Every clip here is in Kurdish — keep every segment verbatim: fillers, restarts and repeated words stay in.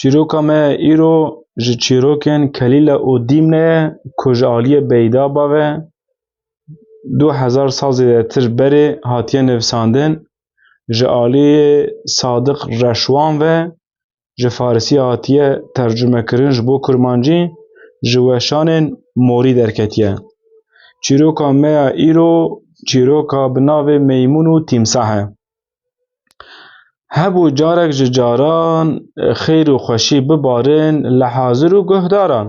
Çîroka me îro ji çîrokên Kelîle û Dîmne ye ku ji aliyê Beyda Bave du hezar sal zêdetir berê hatiye nivisandin, ji aliyê Sadiq Reşwan ve ji farisî hatiye tercumekirin ji bo kurmancî, ji weşanên morî derketiye. Çîroka me ya îro çîroka bi navê Meymûn û Tîmsah e. Hebû carek ji caran xêr û xweşî bibarin li hazir û guhdaran.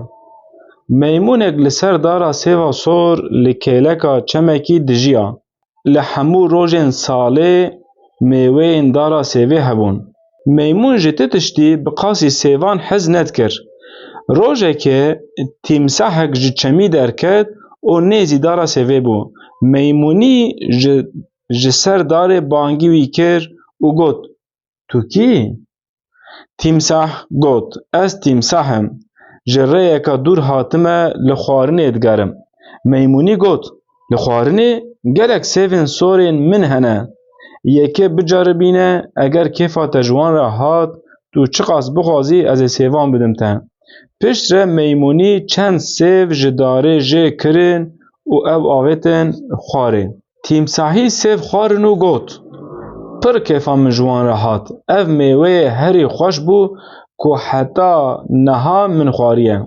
Meymûnek li ser dara sêva sor li kêleka çemekî dijiya. Li hemû rojên salê mêweyên dara sêvê hebûn. Meymûn ji ti tiştî bi qasî sêvan hez nedikir. Rojekê tîmsahek ji çemî derket û nêzî dara sêvê bû. Meymûnî ji, ji ser darê bangî wî kir û got, "Tu kî yî?" Tîmsah got, "Ez tîmsah im. Ji rêyeka dûr hatime, li xwarinê digerim." Meymûnî got, "Li xwarinê? Gelek sêvên sorên min hene. Yekê biceribîne, eger kêfa te ji wan re hat, tu çiqas bixwazî, ez ê sêvan bidim te." Piştre Meymûnî çend sêv ji darê jê kirin û ew avêtin xwarê. Tîmsahî sêv xwarin û got, "Pir kêfa min ji wan re hat. Ev mêweyê herî xweş bû ku heta niha min xwariye."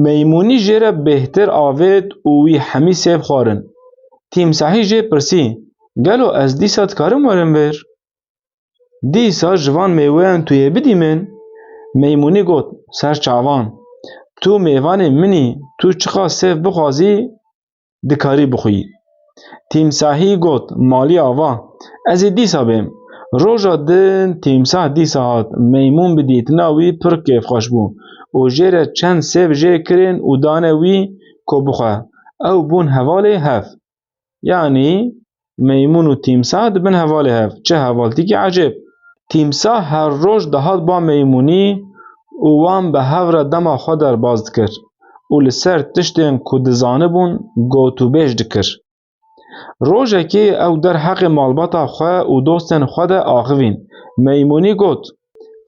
Meymûnî jê re bêhtir avêt û wî hemî sêv xwarin. Tîmsahî jê pirsî, "Gelo ez dîsa dikarim werim vir?" "Dîsa ji van mêweyan tu yê bidî min?" Meymûnî got, "Ser çavan. Tu mêvanê min î, tu çiqas sêv bixwazî, dikarî bixwî." Tîmsahî got, "Malî ava, ez ê dîsa bêm." Roja din tîmsah dîsa hat. Meymûn bi dîtina wî pir kêfxweş bû û jê re çend sêv jê kirin û dane wî ku bixwe. Ew bûn hevalê hev. Yanî Meymûn û Tîmsah dibin hevalê hev. Çi hevaltîkî ecêb! Tîmsah her roj dihat ba Meymûnî û wan bi hev re dema xwe derbas dikir û li ser tiştên ku dizanibûn gotûbêj dikir. Rojekê ew derheqê malbata xwe û dostên xwe de axivîn. Meymûnî got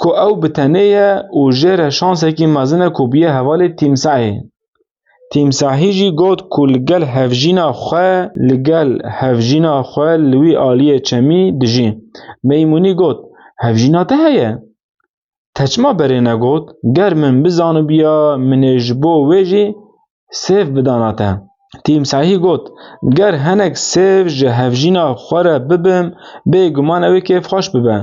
ku ew bi tenê ye û jê re şansekî mezin e ku bûye hevalê Tîmsahê. Tîmsahî jî got ku li gel hevjîna xwe, li gel hevjîna xwe li wî aliyê çemî dijî. Meymûnî got, "Hevjîna te heye? Te çima berê negot? Ger min bizanibiya, min ê ji bo wê jî sêv bidana te." Tîmsahî got, "Ger hinek sêv ji hevjîna xwe re bibim, bêguman ew ê kêfxweş bibe."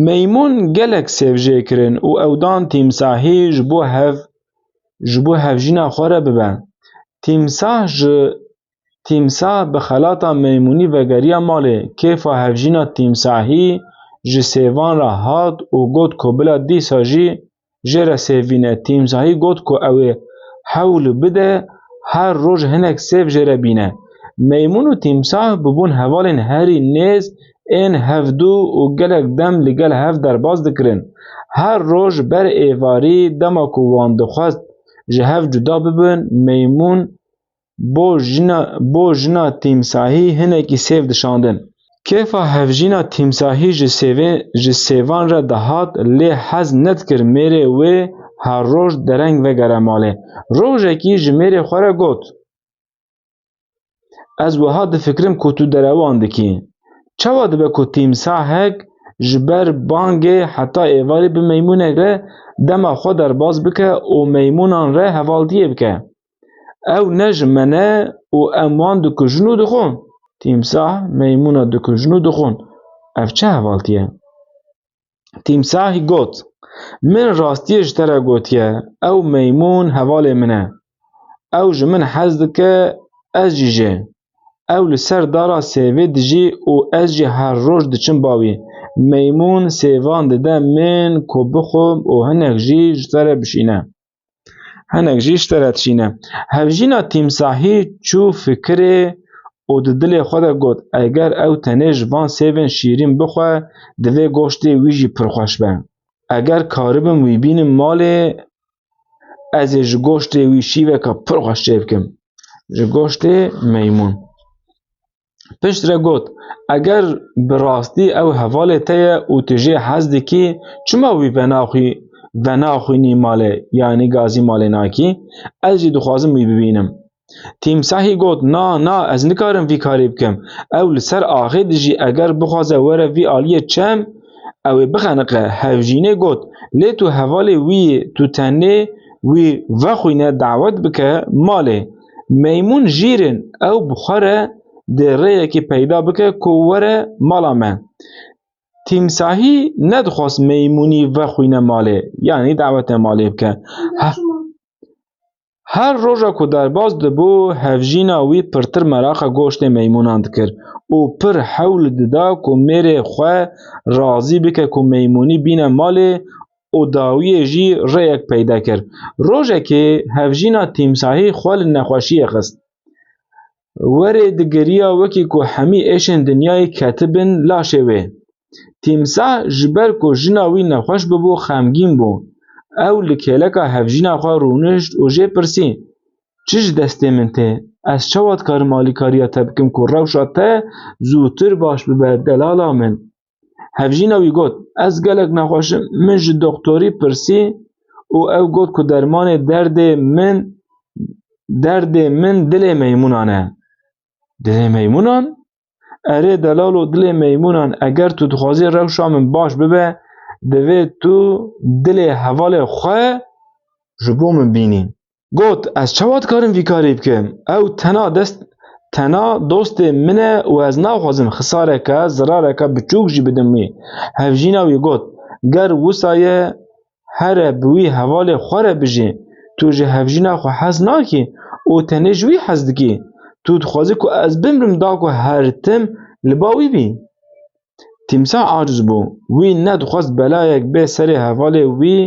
Meymûn gelek sêv jê kirin û ew dan Tîmsahî ji bo hev, ji bo hevjîna xwe re bibe. Tîmsah ji, Tîmsah bi xelata Meymûnî vegeriya malê. Kêfa hevjîna Tîmsahî ji sêvan re hat û got ku bila dîsa jî jê re sêv bîne. Tîmsahî got ku ew ê hewl bide her roj hinek sêv jê re bîne. Meymûn û Tîmsah bibûn hevalên herî nêz ên hevdû û gelek dem li gel hev derbas dikirin. Her roj ber êvarî dema ku wan dixwest ji hev cuda bibin, Meymûn bo jina, bo jina Tîmsahî hinekî sêv dişandin. Kêfa hevjîna Tîmsahî ji sêvê-, ji sêvan re dihat, lê hez nedikir mêrê wê her roj dereng vegere malê. Rojekî ji mêrê xwe re got, "Ez wiha difikirim ku tu derewan dikî. Çawa dibe ku tîmsahek ji ber bangê heta êvarî bi meymûnek re dema xwe derbas bike û meymûnan re hevaltiyê bike? Ew ne ji me ne û em wan dikujin û dixwin." Tîmsah meymûna dikujin û dixwin. Ev çi hevaltî ye? Tîmsahî got, "Min rastiyê ji te re gotiye, ew meymûn hevalê min e. Ew ji min hez dike, ez jî jê. Ew li ser dara sêvê dijî û ez jî her roj diçim ba wî. Meymûn sêvan dide min ku bixwim û hinek jî ji te re bişîne." Hinek jî ji te re dişîne. Hevjîna Tîmsahî çû fikirê û di dilê xwe de got, "Eger ew tenê ji van sêvên şîrîn bixwe, divê goştê wî jî pir xweş be. Eger karibim wî bînim malê, ez ê ji goştê wî şîveka pir xweş çêbikim." Ji goştê meymûn. Piştre got, eger bi rastî ew hevalê te ye û tu jê hez dikî, çima wî venaxwî, venaxwînî malê, yanî gazî malê nakî? Ez jî dixwazim wî bibînim. Tîmsahî got, na, na, ez nikarim vî karî bikim. Ew li ser axê dijî, eger bixwaze were vî aliyê çem, ew ê bixeniqe. Hevjînê got, lê tu hevalê wî yî, tu tenê wî vexwîne, dawet bike malê. Meymûn jîr in, ew bi xwe re dê rêyekê peyda bike ku were mala me. Tîmsahî nedixwast Meymûnî vexwîne malê, yanî dawetê malê bike. He- Her roja ku derbas dibû, hevjîna wî pirtir meraqa goştê Meymûnan dikir û pir hewl dida ku mêrê xwe razî bike ku Meymûnî bîne malê û dawiyê jî rêyek peyda kir. Rojekê hevjîna Tîmsahî xwe li nexweşiyê xist. Werê digiriya wekî ku hemî êşên dinyayê ketibin laşê wê. Tîmsah ji ber ku jina wî nexweş bibû, xemgîn bû. Ew li kêleka hevjîna xwe rûnişt û jê pirsî, çi ji destê min tê? Ez çawa dikarim alîkariya te bikim ku rewşa te zûtir baş bibe, delala min? Hevjîna wî got, ez gelek nexweş im, min ji doktorî pirsî û ew got ku dermanê derdê min, derdê min dilê meymûnan e. Dilê meymûnan? Erê delalo, dilê meymûnan, eger tu dixwazî rewşa min baş bibe, divê tu dilê hevalê xwe ji bo min bînî. Got, ez çawa dikarim vî karî bikim? Ew tena dest, tena dostê min e û ez naxwazim xisareke, zirareke biçûk jî bidim wî. Hevjîna wî got, ger wisa ye, here bi wî hevalê xwe re bijî. Tu ji hevjîna xwe hez nakî û tenê ji wî hez dikî. Tu dixwazî ku ez bimrim da ku her tim li ba wî bî. Tîmsah aciz bû. Wî nedixwest belayek bê serê hevalê wî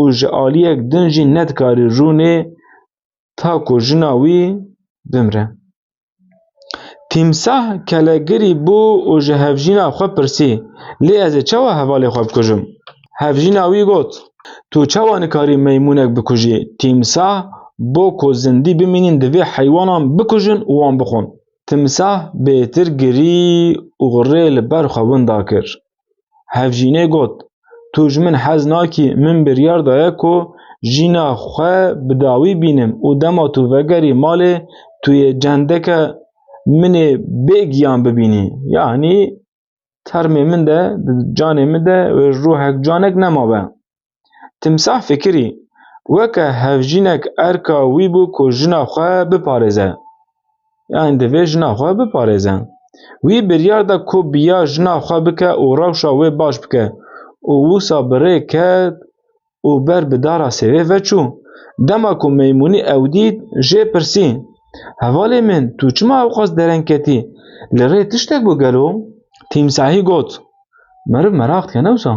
û ji aliyek din jî nedikarî rûnê ta ku jina wî bimre. Tîmsah kelegirî bû û ji hevjîna xwe pirsî, lê ez ê çawa hevalê xwe bikujim? Hevjîna wî got, tu çawa nikarî meymûnek bikujî? Tîmsah, bo ku zindî bimînîn, divê heywanan bikujin û wan bixwin. Timsah bêtir girî û rê li ber xwe winda kir. Hevjînê got, tu ji min hez nakî, min biryar daye ku jîna xwe bi dawî bînim û dema tu vegerî malê, tu yê cendeke min ê bê giyan bibînî. Yanî termê min de, di canê min de wê ruhek, canek nemabe. Timsah fikirî, weke hevjînek erka wî bû ku jina xwe biparêze. Yanî divê jina xwe biparêze. Wî biryar da ku bi ya jina xwe bike û rewşa wê baş bike û wisa bi rê ket û ber bi dara sêvê ve çû. Dema ku Meymûnî ew dît, jê pirsî, hevalê min, tu çima ewqas dereng ketî? Li rê tiştek bû gelo? Tîmsahî got, meriv meraq dike ne wisa?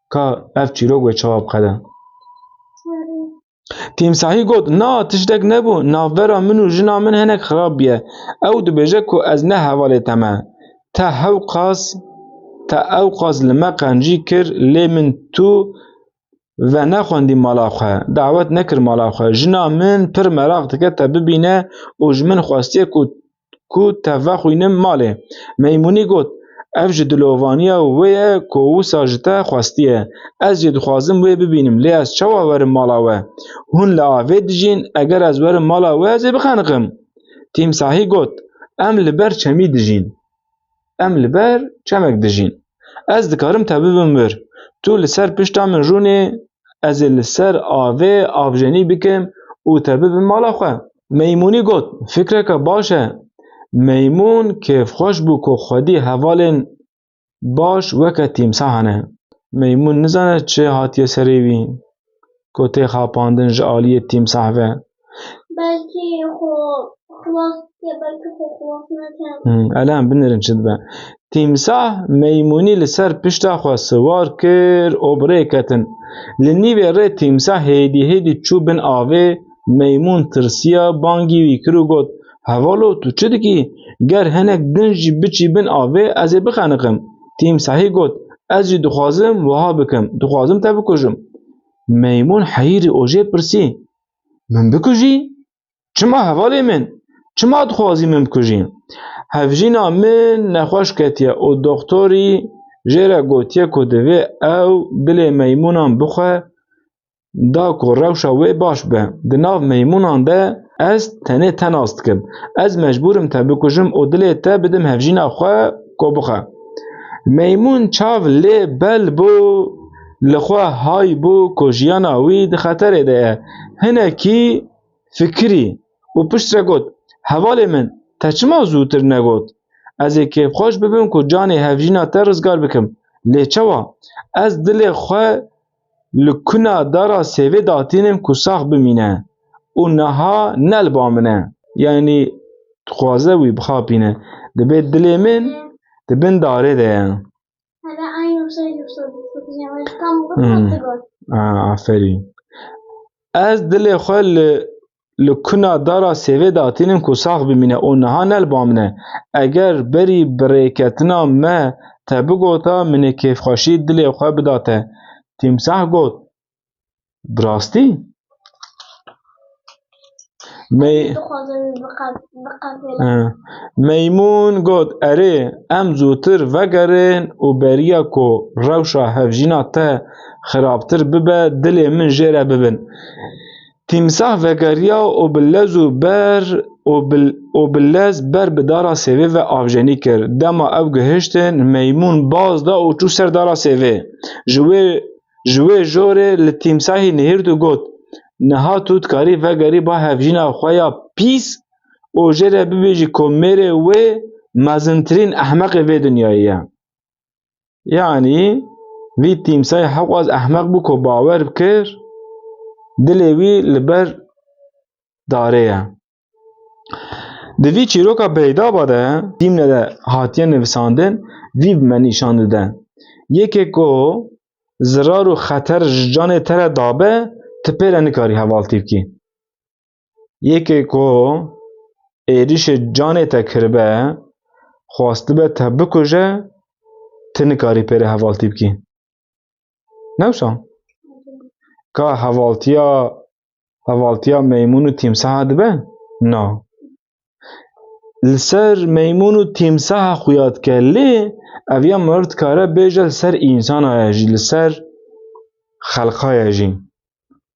Ka ev çîrok wê çawa biqede? Tîmsahî got, na, tiştek nebû, navbera min û jina min hinek xirab bûye. Ew dibêje ku ez ne hevalê te me. Te hewqas, te ewqas li me qencî kir, lê min tu venexwendî mala xwe, dawet nekir mala xwe. Jina min pir meraq dike te bibîne û ji min xwestiye ku, ku te vexwînim malê. Meymûnî got, ev ji dilovaniya wê ye ku wisa ji te xwestiye. Ez jî dixwazim wê bibînim, lê ez çawa werim mala we? Hûn li avê dijîn, eger ez werim mala we, ez ê bixeniqim. Tîmsahî got, em li ber çemî dijîn. Em li ber çemek dijîn. Ez dikarim te bibim wir. Tu li ser pişta min rûnê, ez ê li ser avê avjenî bikim û te bibim mala xwe. Meymûnî got, fikreke baş e. Meymûn kêfxweş bû ku xwedî hevalên baş weke tîmsah hene. Meymûn nizane çi hatiye serê wî, ku tê xapandin ji aliyê tîmsah ve. Belkî xwe xilas dike, belkî xwe xilas neke. Hmm, ele em binirin çi dibe. Tîmsah Meymûnî li ser pişta xwe siwar kir û bi rê ketin. Li nîvê rê tîmsah hêdî hêdî çû bin avê. Meymûn tirsiya, bangî wî kir û got, hevalo, tu çi dikî? Ger hinek din jî biçî bin avê, ez ê bixeniqim. Tîmsahî got, ez jî dixwazim wiha bikim, dixwazim te bikujim. Meymûn heyîrî û jê pirsî, min bikujî? Çima hevalê min? Çima dixwazî min bikujî? Hevjîna min nexweş ketiye û doxtorî jê re gotiye ku divê ew dilê meymûnan bixwe, da ku rewşa wê baş be. Di nav meymûnan de ez tenê te nas dikim. Ez mecbûr im te bikujim û dilê te bidim hevjîna xwe ku bixe. Meymûn çav lê bel bû, li xwe hay bû ku jiyana wî di xeterê de ye. Hinekî fikirî û piştre got, Hevalê min, te çima zûtir negot? Ez ê kêfxweş bibim ku canê hevjîna te rizgar bikim. Lê çawa? Ez dilê xwe li kuna dara sêvê datînim ku sax bimîne û niha ne li ba min e. Yanî dixwaze wî bixapîne. Dibê dilê min di bin darê de ye. Hele aynı olsaydı yoksa tutacağım. Tam bu Hmm. Aa, aferîn. Ez dilê xwe li, li kuna dara sêvê datînim ku sax bimîne û niha ne li ba min e. Eger berî birêketina me te bigota, min ê kêfxweşî dilê xwe bida te. Tîmsah got, Bi rastî? Mey- Dixwaze wî biqe-, biqefêle. He. Meymûn got, Erê, em zûtir vegerin û beriya ku rewşa hevjîna te xirabtir bibe, dilê min jê re bibin. Tîmsah vegeriya û bi lez û ber û bi, û bi lez ber bi dara sêvê ve avjenî kir. Dema ew gihiştin, meymûn baz da û çû ser dara sêvê. Ji wê, ji wê jorê li tîmsahî nihîrt û got, Niha tu dikarî vegerî ba hevjîna xwe ya pîs û jê re bibêjî ku mêrê wê mezintirîn ehmeqê vê dinyayê ye. Yanî vî tîmsayê hewqas ehmeq bû ku bawer bikir dilê wî li ber darê ye. Di vî çîroka Beydaba de, Dîmne de hatiye nivisandin, vî bi me nîşan dide. Yekê ku zirar û xeter ji canê te re dabe, tu pê re nikarî hevaltî bikî. Yekê ku êrişê canê te kiribe, xwastibe te bikuje, tu nikarî pê re hevaltî bikî. Ne wisa? Ka hevaltiya, hevaltiya meymûn û tîmsaha dibe? Na. Li ser meymûn û tîmsaha xuya dike, lê ev ya meriv dikare bêje li ser însana ye jî, li ser xelqa ye jî.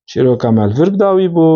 Çîroka me li vir bi dawî bû.